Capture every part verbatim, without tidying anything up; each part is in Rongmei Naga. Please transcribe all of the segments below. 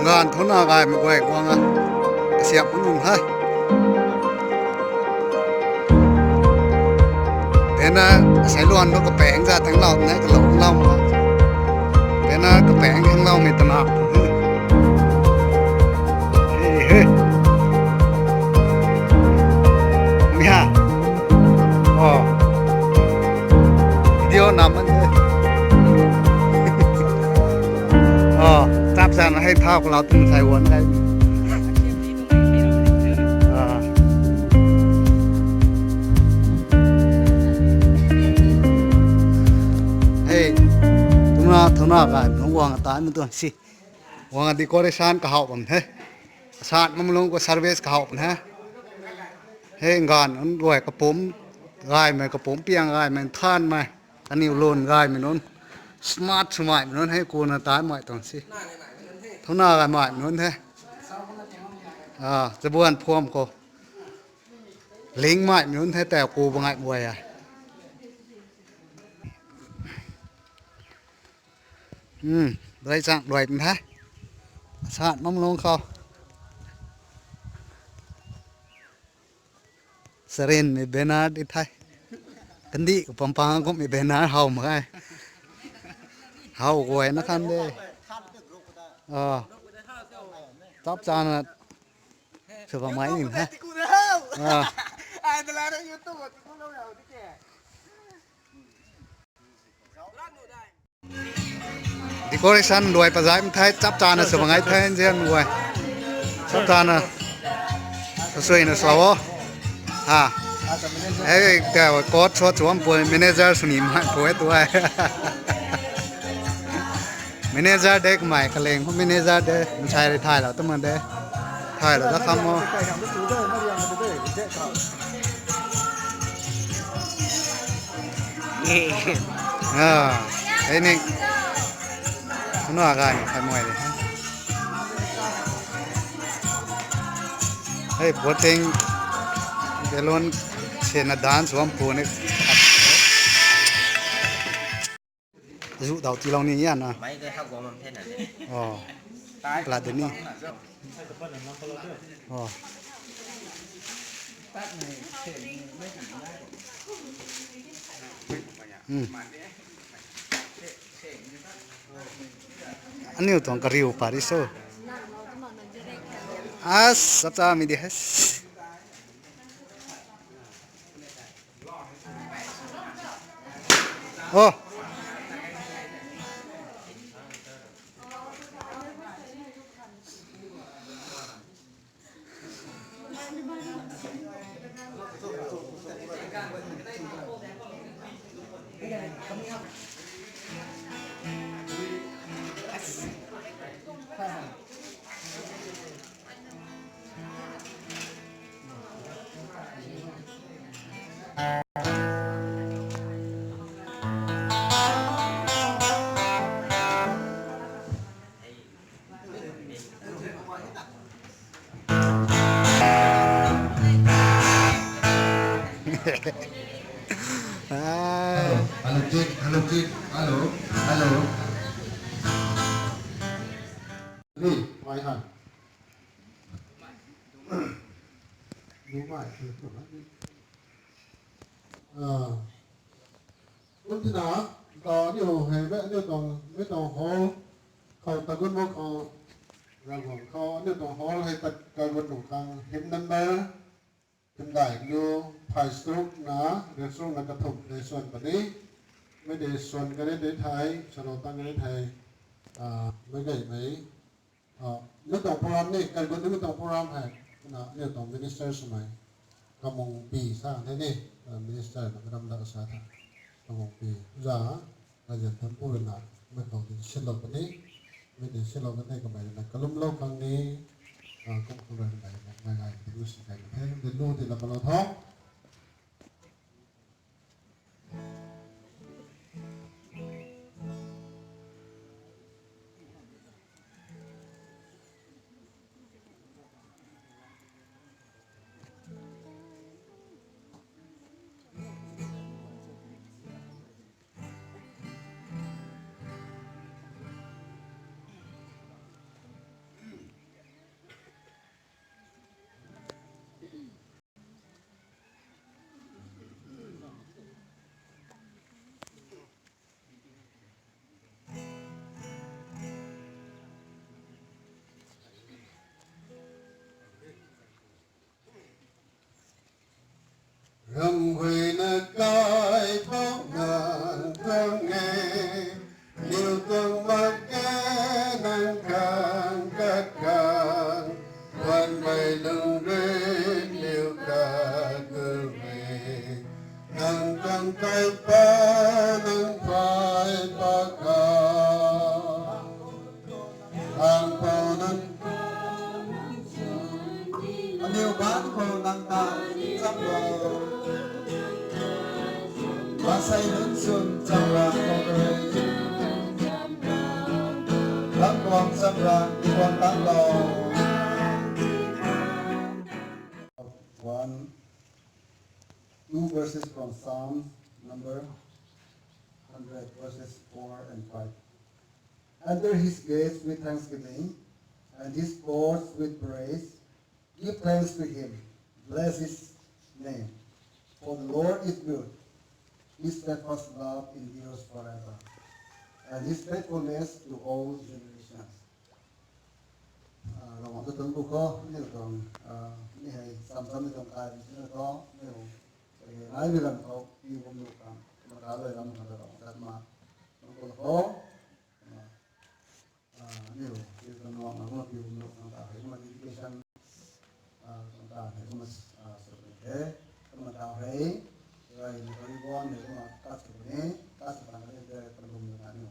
Nganv thuna gaymei guay guang a. Kasiap nung he. Banner seiluan tu kapaeng za tang lau ne, kalou lau ma. Banner kapaeng hang lau mei tana. He he. Mia. Oh. Video nam an de. Oh, chap chana hei thau kalau tum sai wan kai. Ah. Hei, tuna, tuna kai, nung wang atan tu si. Wang decoration kahau bam the. Sat mamlung ko service kahau bam the. Hei nganv nunc guay kapum gaymei, kapum piang gaymei, nthanmei, kaniw lun gaymei nunc, smart swmei nunc hei kuna taimei tuang si. Thuna gaymei nunc the. Ah, chabuan phuam khou lingmei nunc the, tei ku bangai guay a. Hmm, dai chang dai the. Sat mamlung khou. Sarin mei banner di the. Kandih ka pampang kum mei banner hau mak ge. Hau guay na khan de. Ah. Chap chana. Sw bam mai nin he. Ah. Decoration luai pazai mthai chap chana sw bam ngai the nzian guay. Chap chana. Sasui na sw o. Ha. Ei, ka coat shot chuam pu manager sw ni mai pu e tu ai. Manager de kamei kaleng hu manager de, nsai rui thay lou tu man de. Thay lou da kham o. Ah, ei ni. Ano aga ni khai moi de. Hei, boating balloon sena dance wam pu ni. Zu dau ti lou ni ya na. Mai ke ha guang mam the na ni. Oh. Plat de ni. Oh. Hmm. Aniu tuang kariu pari so. As, sap cha mi di has. Oh. Hello, hello, check, hello, check, hello, hello. Ni, mai han. Ni mai. Ah. Kum tina, ta ni ho hei, me, ni tong, me tong ho. Khou tagun mo khou, Ravguangc khou, aniu tuang hall hei tat kagun nuh khang hymn number, hymdaih nu, phai sruk na, riak sruk na kathumh tei swan puni, mei tei swan kani tei thei, salou tang kani thei, ah, mei gaymei, ah, mei tuang program ni, kagun ni mei tuang program hei, na, aniu tuang minister swmei, Kamungpi sa the ni, ah, minister na karam da sa tha, Kamungpi, za, Rajan Thanpu rui na, mei khou tei silou puni, mei tei silou kan the kamei rui na kalumlou khang ni, ah, kum khang rui na mei, mei ngai tei lu si kai na the, de lu tei la palou tho. Sai nunc swn chamra khou rui, Ravguangc chamra tiiguang tanglou. One, two verses from Psalms number hundred, verses four and five. Enter his gates with thanksgiving and his courts with praise. Give thanks to him, bless his name. For the Lord is good, his steadfast love endures forever, and his faithfulness to all generations. Ravguangc ta tuang ku khou, aniu tuang, mi hei samsam ni tuang kai ni sina thu, aniu, nai mi ram khou, pi bum lu khang, kumna ta loi ram khang ta tuang tat ma, tuang ku khou, aniu, pi tuang nuang na kumna pi bum lu khang ta hei kumna dedication, khang ta hei kumna, sw puni the, kumna ta hei, rai na kari guan hei kumna tat sw puni, tat sw tang kari the, kan bum lu na aniu.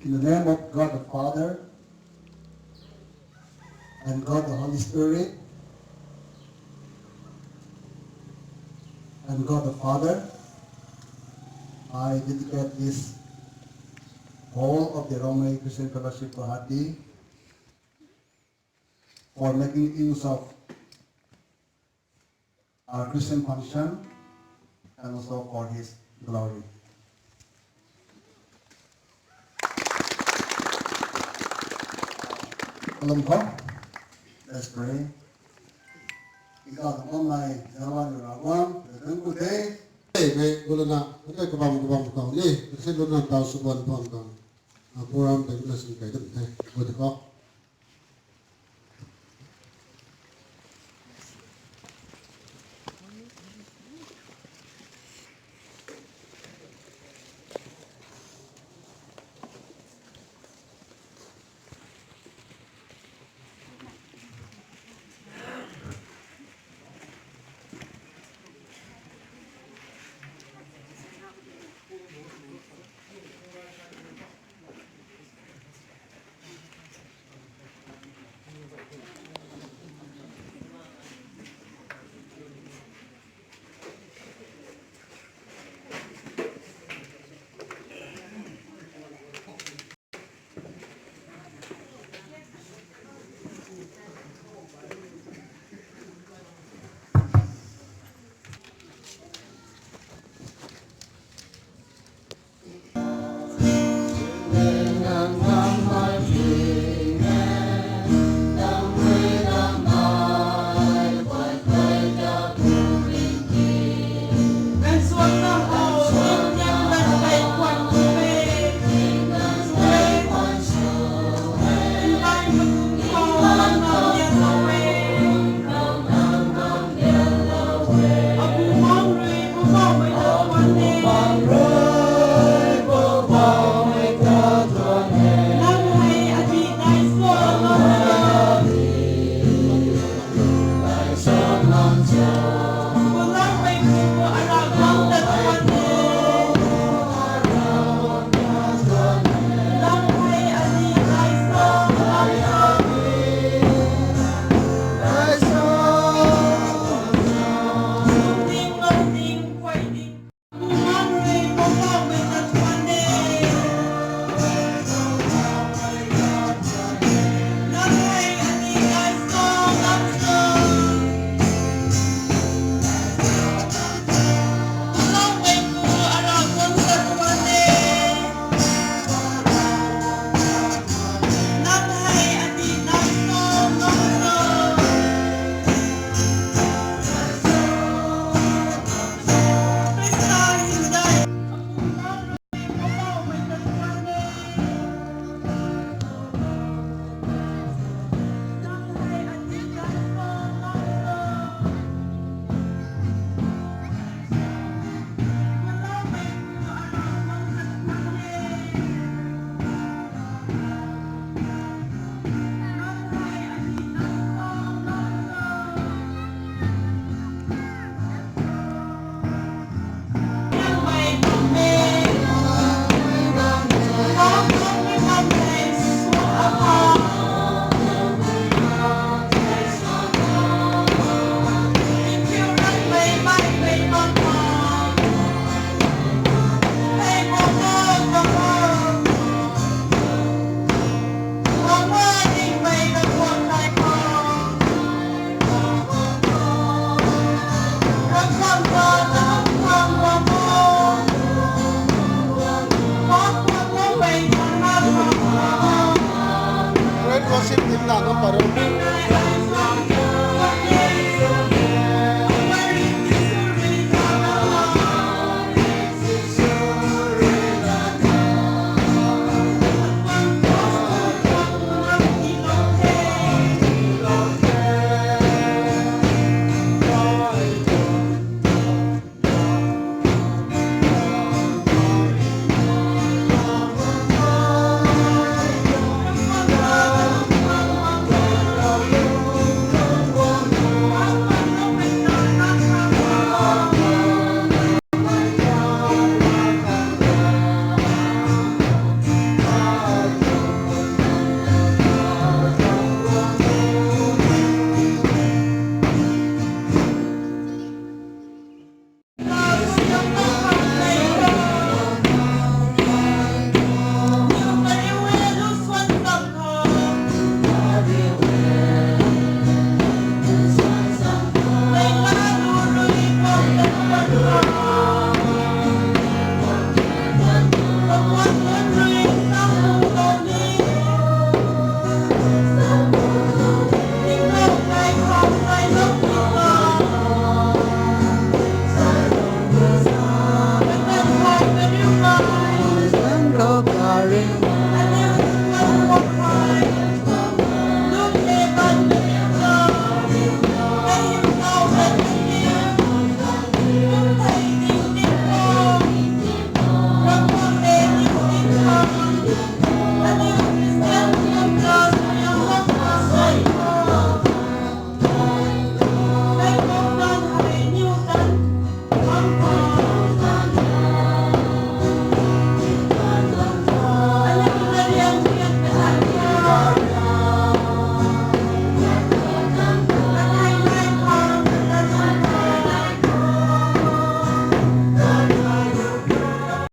In the name of God the Father, and God the Holy Spirit, and God the Father, I dedicate this hall of the Rongmei Christian Fellowship Guwahati for making use of our Christian function and also for His glory. Kalum khou, let's pray. Tingkauh tuang bammei Jehova ni Ravguangc, thank you de. Hey, mei, gulana, okay, kabam, kabam, kabam ni, kasi luna tau suban pang tang. Program tei na sing kai dam the, gulana khou. na ka parou.